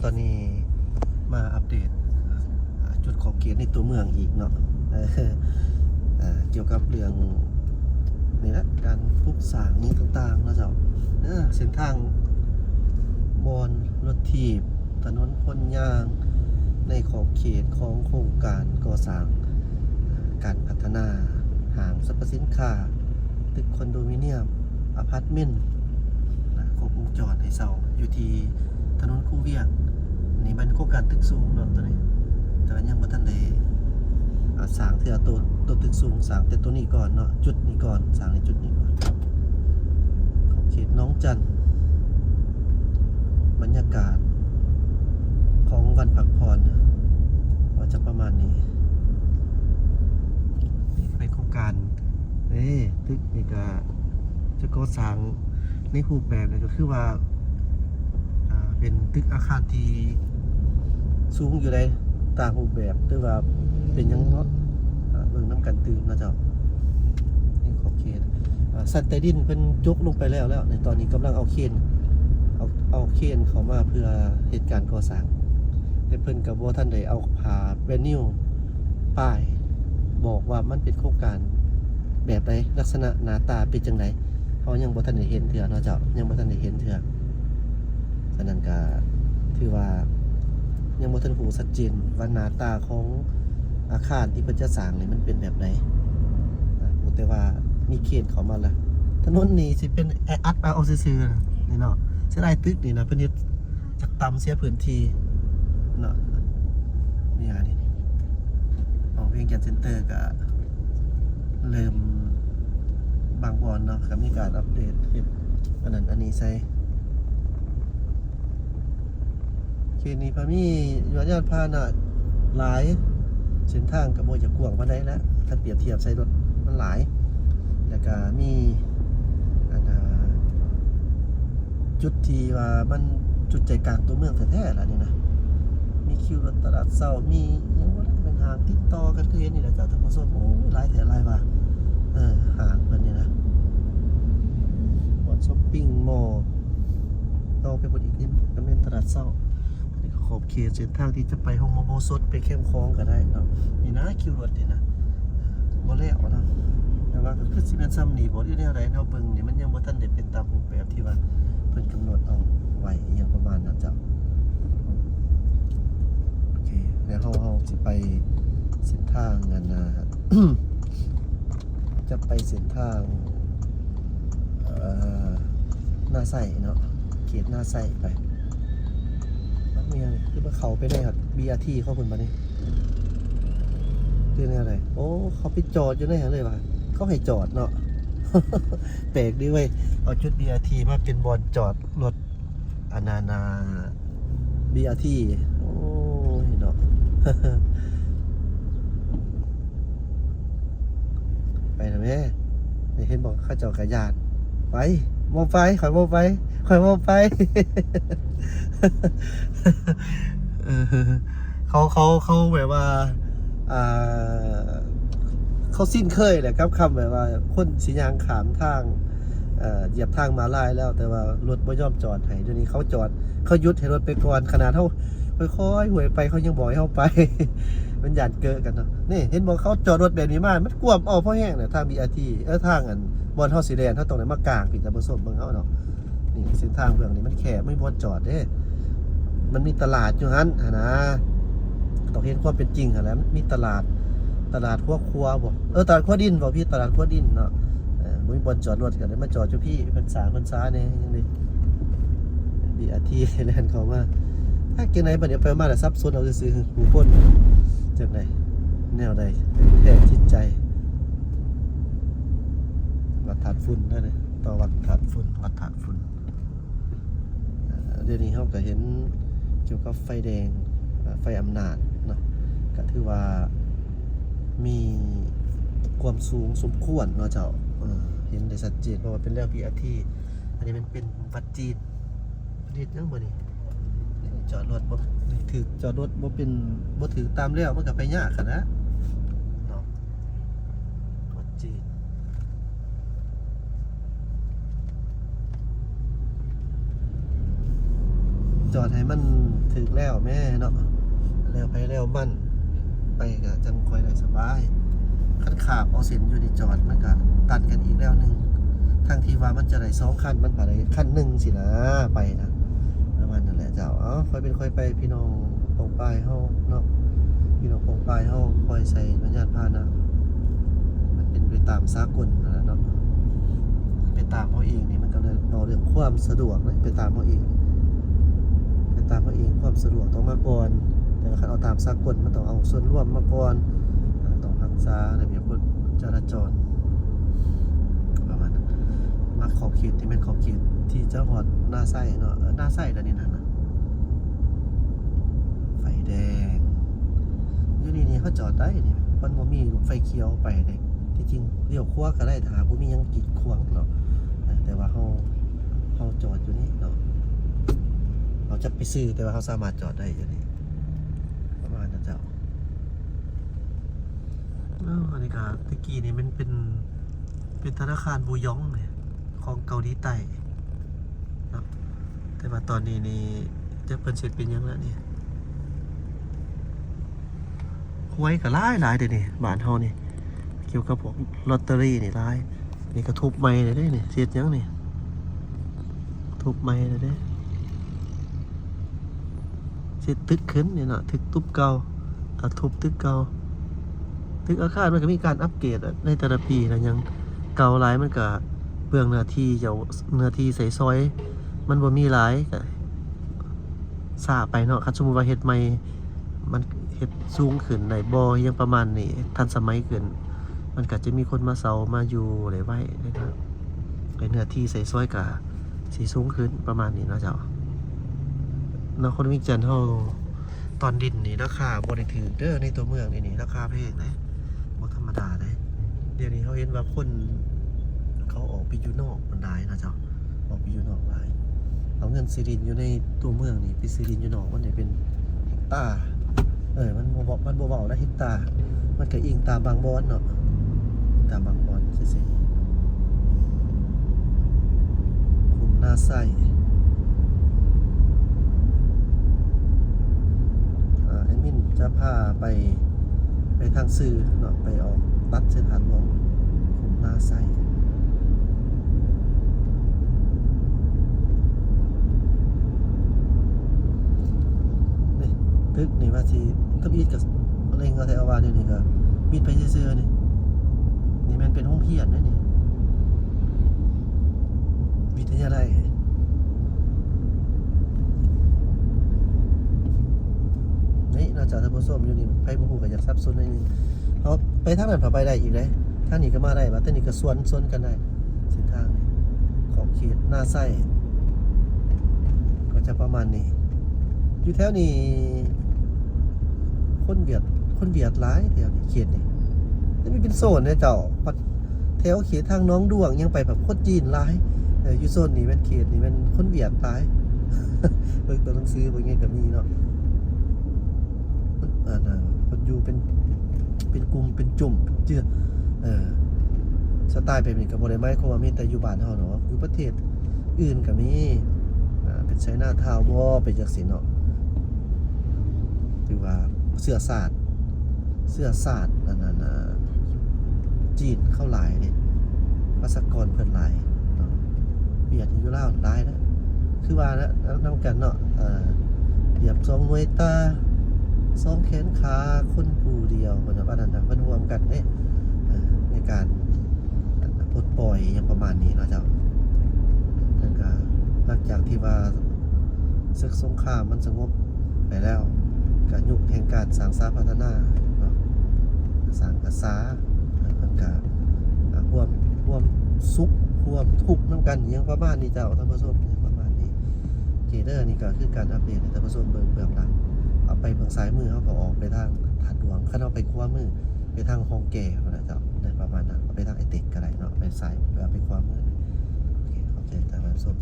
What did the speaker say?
ຕອນນີ້ມາອັບເດດ ອ່າ ຈຸດຂອບເຂດໃນຕົວເມືອງອີກເນາະ ເອີ ອ່າ ກ່ຽວກັບເລື່ອງນີ້ແຫຼະ ການປຸກສ້າງຫຍັງຕ່າງໆເນາະເຈົ້າ. ເອີ ເສັ້ນທາງບ່ອນລົດຖີບ ຖະໜົນຄົນຍ່າງ ໃນຂອບເຂດຂອງໂຄງການກໍ່ສ້າງ ການພັດທະນາຫ້າງສັບພະສິນຄ້າ ຕຶກຄອນໂດມິນຽມ ອາພາດເມັນ ນະ ຄົບວົງຈອນໃຫ້ເຊົ່າຢູ່ທີ່ຖະໜົນຄູວຽງ. ນີ້ແມ່ນໂຄງການຕຶກສູງເນາະ ໂຕນີ້ ແຕ່ວ່າຍັງບໍ່ທັນໄດ້ ອ່າ ສ້າງເທື່ອ ໂຕ ໂຕຕຶກສູງ ສ້າງແຕ່ໂຕນີ້ກ່ອນເນາະ ຈຸດນີ້ກ່ອນ ສ້າງໃນຈຸດນີ້ກ່ອນ. ຂອບເຂດໜອງຈັນ ບັນຍາກາດຂອງວັນພັກຜ່ອນ ກໍຈະປະມານນີ້. ນີ້ກໍເປັນໂຄງການ ເດ້ ຕຶກນີ້ກໍຈະກໍ່ສ້າງໃນຮູບແບບນີ້ ກໍຄືວ່າ ອ່າ ເປັນຕຶກອາຄານທີ່ສູງຢູ່ໃດ໋ ຕ່າງຮູບແບບ ຫຼືວ່າເປັນຫຍັງເນາະ ອ່າ ເບິ່ງນຳກັນຕື່ມເນາະເຈົ້າ. ໃນຂອບເຂດ ອ່າ ຊັ້ນໃຕ້ດິນເພິ່ນຈົກລົງໄປແລ້ວ ແລ້ວໃນຕອນນີ້ກຳລັງເອົາເຄນ ເອົາ ເອົາເຄນເຂົ້າມາເພື່ອເຮັດການກໍ່ສ້າງ ແຕ່ເພິ່ນກໍບໍ່ທັນໄດ້ເອົາຜ້າແວນນິວ ປ້າຍບອກວ່າມັນເປັນໂຄງການແບບໃດ ລັກສະນະໜ້າຕາເປັນຈັ່ງໃດ ເຮົາຍັງບໍ່ທັນໄດ້ເຫັນເທື່ອເນາະເຈົ້າ ຍັງບໍ່ທັນໄດ້ເຫັນເທື່ອ. ສະນັ້ນກະຖືວ່າຍັງບໍ່ທັນຮູ້ຊັດເຈນວ່າໜ້າຕາຂອງອາຄານທີ່ເພິ່ນຈະສ້າງນີ້ມັນເປັນແບບໃດ ຮູ້ແຕ່ວ່າມີເຄນເຂົ້າມາລະ. ຖະໜົນນີ້ຊິເປັນແອອັດເອົາຊື່ໆ ນີ້ເນາະ ເສຍດາຍຕຶກນີ້ນະ ເພິ່ນເຮັດ ຈັກຕ່ຳເສຍພື້ນທີ່ເນາະ. ນີ້ຫານີ້ ອອກວຽງຈັນເຊັນເຕີກະເລີ່ມບາງບ່ອນເນາະ ກະມີການອັບເດດເຮັດອັນນັ້ນອັນນີ້ໃສ່. ເຂດນີ້ກະມີຍານພາຫະນະຫຼາຍ ເສັ້ນທາງກະບໍ່ຢາກກວ້າງປານໃດລະ ຄັນປຽບທຽບໃສ່ລົດມັນຫຼາຍ ແລ້ວກະມີ ອັນ ອ່າ ຈຸດທີ່ວ່າມັນຈຸດໃຈກາງຕົວເມືອງແທ້ໆລະນີ້ນະ ມີຄິວລົດຕະຫຼາດເຊົ້າ ມີຫຍັງບໍ່ລະ ເປັນຫ້າງຕິດຕໍ່ກັນ ຄືເຫັນນີ້ແຫຼະເຈົ້າທ່ານຜູ້ຊົມ. ໂອ້ຍ ຫຼາຍແທ້ຫຼາຍວ່າ ເອີ ຫ້າງເພິ່ນນີ້ນະ ບ່ອນຊັອບປິງມໍ ຕໍ່ໄປພຸ້ນອີກນີ້ກະແມ່ນຕະຫຼາດເຊົ້າ. ອັນນີ້ກະຂອບເຂດເສັ້ນທາງທີ່ຈະໄປໂຮງໝໍໂບສົດ ໄປແຄມຂອງກະໄດ້ເນາະ. ນີ້ນະ ຄິວລົດນີ້ນະ ບໍ່ແລ້ວເນາະ ແຕ່ວ່າກະຄືຊິແມ່ນຊ່ຳນີ້ບໍ ຫຼືແນວໃດເນາະ. ເບິ່ງນີ້ມັນຍັງບໍ່ທັນໄດ້ເປັນຕາມຮູບແບບທີ່ວ່າເພິ່ນກຳນົດເອົາໄວ້ ອີ່ຫຍັງປະມານນັ້ນເຈົ້າ. ໂອເຄ ແລ້ວເຮົາ ເຮົາຊິໄປເສັ້ນທາງອັນ ອ່າ ຈະໄປເສັ້ນທາງ ເອີ ນາໄຊເນາະ ເຂດນາໄຊໄປ. ມັນມີຫຍັງ ຄືວ່າເຂົ້າໄປໃນ ບີອາທີ ເຂົາພຸ້ນບາດນີ້ ຄືແນວໃດ? ໂອ້ ເຂົາໄປຈອດຢູ່ໃນຫັ້ນເລີຍວ່າ ເຂົາໃຫ້ຈອດເນາະ. ແປກດີເວີຍ ເອົາຈຸດບີອາທີມາເປັນບ່ອນຈອດລົດ ອັນນັ້ນນະ ບີອາທີ ໂອ້ຍເນາະ. ໄປນະແມ່ ເຫັນບໍ່ ເຂົາເຈົ້າກະຢ້ານ. ໄປ ບໍ່ໄປ ຂ້ອຍບໍ່ໄປ ຂ້ອຍບໍ່ໄປ. ເອີ ເຂົາ ເຂົາ ເຂົາແບບວ່າ ອ່າ ເຂົາຊິນເຄີຍແຫຼະກັບຄຳແບບວ່າຄົນຊິຍ່າງຂ້າມທາງ ເອີ ຢຽບທາງມ້າລາຍແລ້ວ ແຕ່ວ່າລົດບໍ່ຍອມຈອດໃຫ້. ດຽວນີ້ເຂົາຈອດ ເຂົາຢຸດໃຫ້ລົດໄປກ່ອນ ຂະໜາດເຮົາຄ່ອຍໆຫວຍໄປ ເຂົາຍັງບອກໃຫ້ເຮົາໄປ. ມັນຢ້ານເກີະກັນເນາະ. ນີ້ເຫັນບໍ່ ເຂົາຈອດລົດແບບນີ້ມາ ມັນກວມເອົາພໍແຮງນະ ທາງບີອາທີ ເອີ ທາງອັນ ບ່ອນເຮົາຊິແລ່ນ ເຮົາຕ້ອງໄດ້ມາກາງພີ້ ທ່ານຜູ້ຊົມ ເບິ່ງເອົາເນາະ. ນີ້ເສັ້ນທາງເບື້ອງນີ້ມັນແຄບ ມັນມີບ່ອນຈອດເດ້ ມັນມີຕະຫຼາດຢູ່ຫັ້ນຫັ້ນນາ ຕ້ອງເຫັນຄວາມເປັນຈິງຫັ້ນແຫຼະ. ມັນມີຕະຫຼາດ ຕະຫຼາດຫົວຂົວບໍ ເອີ ຕະຫຼາດຂົວດິນບໍ ຜິດ ຕະຫຼາດຂົວດິນເນາະ. ເອີ ບໍ່ມີບ່ອນຈອດລົດ ກະໄດ້ມາຈອດຢູ່ພີ້ ພັນສາ ພັນສາແດ່ ຫຍັງນີ້ ບີອາທີແລ່ນເຂົ້າມາ. ຫາກຈັ່ງໃດບາດນີ້ ໄປມາລະສັບສົນເອົາຊື່ໆ ຜູ້ຄົນຈັ່ງໃດ ແນວໃດ ແທ້ຈິດໃຈ. ວັດທາດຝຸ່ນເດີ ຕໍ່ວັດທາດຝຸ່ນ ວັດທາດຝຸ່ນ. ເອີ ດຽວນີ້ເຮົາກະເຫັນກ່ຽວກັບໄຟແດງ ເອີ ໄຟອຳນາດເນາະ ກະຖືວ່າມີຄວາມສູງສົມຄວນເນາະເຈົ້າ. ເອີ ເຫັນໄດ້ຊັດເຈນ ເພາະວ່າເປັນແລວບີອາທີ. ອັນນີ້ມັນເປັນວັດຈີນ ເພິ່ນເຮັດຫຍັງບໍ່ນີ້? ຈອດລົດບໍ່ຖືກ ຈອດລົດບໍ່ເປັນ ບໍ່ຖືກຕາມແລວ ມັນກະໄປຍາກຫັ້ນນະເນາະ. ວັດຈີນ ຈອດໃຫ້ມັນຖືກແລ້ວແມ້ເນາະ ແລ້ວໃຜແລ້ວມັນ ໄປກະຈັ່ງຄ່ອຍໄດ້ສະບາຍ. ຄັນຄາບເອົາເສັ້ນຢູ່ນີ້ຈອດ ມັນກະຕັດກັນອີກແລ້ວໜຶ່ງ ທັງທີ່ວ່າມັນຈະໄດ້ສອງຄັນ ມັນພາໄດ້ຄັນໜຶ່ງຊີ້ນະ ໄປນະ ປະມານນັ້ນແຫຼະເຈົ້າ. ເອົາ ຄ່ອຍເປັນຄ່ອຍໄປ ພີ່ນ້ອງປ້ອງປາຍເຮົາເນາະ ພີ່ນ້ອງປ້ອງປາຍເຮົາ ປ່ອຍໃຊ້ຍານພາຫະນະ ມັນເປັນໄປຕາມສາກົນຫັ້ນແຫຼະເນາະ. ໄປຕາມເຮົາເອງນີ້ ມັນກໍເລີຍເວົ້າເລື່ອງຄວາມສະດວກເນາະ ໄປຕາມເຮົາເອງ ໄປຕາມເຮົາເອງ ຄວາມສະດວກຕ້ອງມາກ່ອນ. ແຕ່ວ່າຄັນເອົາຕາມສາກົນ ມັນຕ້ອງເອົາສ່ວນລວມມາກ່ອນ ຕ້ອງຮັກສາລະບຽບກົດຈະລາຈອນ ປະມານນັ້ນ. ມາຂອບເຂດທີ່ແມ່ນຂອບເຂດທີ່ຈະຮອດນາໄຊເນາະ ເອີ ນາໄຊແລ້ວນີ້ນະ ໄຟແດງ. ຢູ່ນີ້ນີ້ເຮົາຈອດໄດ້ນີ້ ມັນບໍ່ມີໄຟຂຽວໄປເດ້. ທີ່ຈິງລ້ຽວຂວາກໍໄດ້ ຖ້າບໍ່ມີຫຍັງກີດຂວາງເນາະ ເອີ ແຕ່ວ່າເຮົາ ເຮົາຈອດຢູ່ນີ້ເນາະ ເຮົາຈັກໄປຊື້ ແຕ່ວ່າເຮົາສາມາດຈອດໄດ້ຢູ່ນີ້ ປະມານນັ້ນເຈົ້າ. ເອີ ອັນນີ້ກໍແຕ່ກີ້ນີ້ມັນເປັນ ເປັນທະນາຄານບູຢອງນີ້ ຂອງເກົາຫຼີໃຕ້ເນາະ ແຕ່ວ່າຕອນນີ້ນີ້ ຈັກເພິ່ນເຮັດເປັນຫຍັງແລ້ວນີ້. ຫວຍກໍຫຼາຍໆເດ້ນີ້ ບ້ານເຮົານີ້ ກ່ຽວກັບພວກລອດເຕີຣີນີ້ຫຼາຍ. ນີ້ກໍທຸບໃໝ່ແລ້ວເດ້ນີ້ ເຮັດຫຍັງນີ້ ທຸບໃໝ່ແລ້ວເດ້ ເຮັດຕຶກຂຶ້ນນີ້ເນາະ ຕຶກຕູບເກົ່າ ກະທຸບຕຶກເກົ່າ. ຕຶກອາຄານມັນກໍມີການອັບເກຣດໃນແຕ່ລະປີນະ ຫຍັງເກົ່າຫຼາຍມັນກະເປືອງເນື້ອທີ່ ເຈົ້າ ເນື້ອທີ່ໃຊ້ສອຍມັນບໍ່ມີຫຼາຍ ກະຊ້າໄປເນາະ. ຄັນສົມມຸດວ່າເຮັດໃໝ່ ມັນເຮັດສູງຂຶ້ນໄດ້ບໍ່ ຫຍັງປະມານນີ້ ທັນສະໄໝຂຶ້ນ ມັນກະຈະມີຄົນມາເຊົ່າມາຢູ່ໄດ້ໄວເນາະ ແລະເນື້ອທີ່ໃຊ້ສອຍກະຊິສູງຂຶ້ນປະມານນີ້ເນາະເຈົ້າ. ນະຄອນວຽງຈັນເຮົາ ຕອນດິນນີ້ລາຄາບໍ່ໄດ້ຖືກເດີ ໃນຕົວເມືອງນີ້ນີ້ລາຄາແພງເດ້ ບໍ່ທຳມະດາເດ້. ດຽວນີ້ເຮົາເຫັນວ່າຄົນເຂົາອອກໄປຢູ່ນອກມັນຫຼາຍເນາະເຈົ້າ ອອກໄປຢູ່ນອກຫຼາຍ. ເອົາເງິນຊື້ດິນຢູ່ໃນຕົວເມືອງນີ້ໄປຊື້ດິນຢູ່ນອກ ມັນໄດ້ເປັນເຮັກຕາ ເອີ ມັນບໍ່ ມັນບໍ່ເວົ້ານະ ເຮັກຕາ ມັນກະອີງຕາມບາງບ່ອນເນາະ ຕາມບາງບ່ອນຊື່ໆ. ຂຸມນາໄຊ ອາ ແອດມິນຈະພາໄປ ໄປທາງຊື່ເນາະ ໄປອອກຕັດເສັ້ນທາງຫຼວງຂຸມນາໄຊ. ນີ້ ຕຶກນີ້ວ່າຊິທຳອິດກໍເລັ່ງເອົາແທ້ ເອົາວ່າດຽວນີ້ກໍມິດໄປຊື່ໆນີ້. ນີ້ແມ່ນເປັນໂຮງຮຽນເດ້ນີ້ ວິທະຍາໄລນີ້ເນາະເຈົ້າ. ທ່ານຜູ້ຊົມ ຢູ່ນີ້ໃຜບໍ່ຮູ້ກໍຢາກສັບສົນໜ້ອຍໜຶ່ງ. ເຮົາໄປທາງນັ້ນກໍໄປໄດ້ອີກເດ້ ທາງນີ້ກໍມາໄດ້ ບາດທາງນີ້ກໍສວນ ສວນກັນໄດ້ ເສັ້ນທາງນີ້. ຂອບເຂດນາໄຊກໍຈະປະມານນີ້. ຢູ່ແຖວນີ້ຄົນຫວຽດ ຄົນຫວຽດຫຼາຍແຖວນີ້ ເຂດນີ້ ແຕ່ມັນເປັນໂຊນເດ້ເຈົ້າ. ແຖວເຂດທາງໜອງດ້ວງຫຍັງໄປ ແບບຄົນຈີນຫຼາຍ. ເອີ ຢູ່ໂຊນນີ້ແມ່ນເຂດນີ້ແມ່ນຄົນຫວຽດຫຼາຍ. ເບິ່ງຕົວໜັງສືເບິ່ງຫຍັງກໍມີເນາະ. ອັນນັ້ນ ເພິ່ນຢູ່ເປັນ ເປັນກຸ່ມເປັນຈຸ້ມເປັນເຈືອ ເອີ ສະໄຕລ໌ແບບນີ້ກໍບໍ່ໄດ້ໝາຍຄວາມວ່າມີແຕ່ຢູ່ບ້ານເຮົາດອກ ຢູ່ປະເທດອື່ນກໍມີ ອ່າ ເປັນໄຊນາທາວບໍ ເປັນຈັ່ງຊີ້ເນາະ. ຖືວ່າເຊື້ອຊາດ ເຊື້ອຊາດອັນນັ້ນ ອ່າ ຈີນເຂົາຫຼາຍເດ້ ປະຊາກອນເພິ່ນຫຼາຍເນາະ. ຫວຽດຢູ່ລາວຫຼາຍນະ ຄືວ່ານະ ນຳກັນເນາະ ເອີ ປຽບສອງໜ່ວຍຕາ ສອງແຂນຂາ ຄົນຜູ້ດຽວ ເພິ່ນວ່າ ອັນນັ້ນນະ ເພິ່ນຮ່ວມກັນເດ້ ເອີ ໃນການ ອັນ ປົດປ່ອຍຫຍັງປະມານນີ້ເນາະເຈົ້າ. ແລ້ວກະຫຼັງຈາກທີ່ວ່າ ເສິກສົງຄາມມັນສະຫງົບໄປແລ້ວ ກະຍຸກແຫ່ງການສ້າງສາພັດທະນາເນາະ ສ້າງກະສາ ເພິ່ນກະ ອ່າ ຮ່ວມ ຮ່ວມສຸກຮ່ວມທຸກນຳກັນ ອີ່ຫຍັງປະມານນີ້ເຈົ້າ ທ່ານຜູ້ຊົມ ອີ່ຫຍັງປະມານນີ້. ໂອເຄເດີ ນີ້ກໍຄືການອັບເດດໃຫ້ທ່ານຜູ້ຊົມເບິ່ງເບື້ອງຫຼັງ. ເອົາໄປເບື້ອງຊ້າຍມື ເຮົາກໍອອກໄປທາງທາດຫຼວງ, ຄັນເຮົາໄປຂວາມື ໄປທາງຮ່ອງແກ້ພຸ້ນນະເຈົ້າ ໄດ້ປະມານນັ້ນ. ເອົາໄປທາງໄອເຕັກກໍໄດ້ເນາະ ໄປຊ້າຍ ເອີ ໄປຂວາມື. ໂອເຄ ຂອບໃຈທ່ານຜູ້ຊົມ.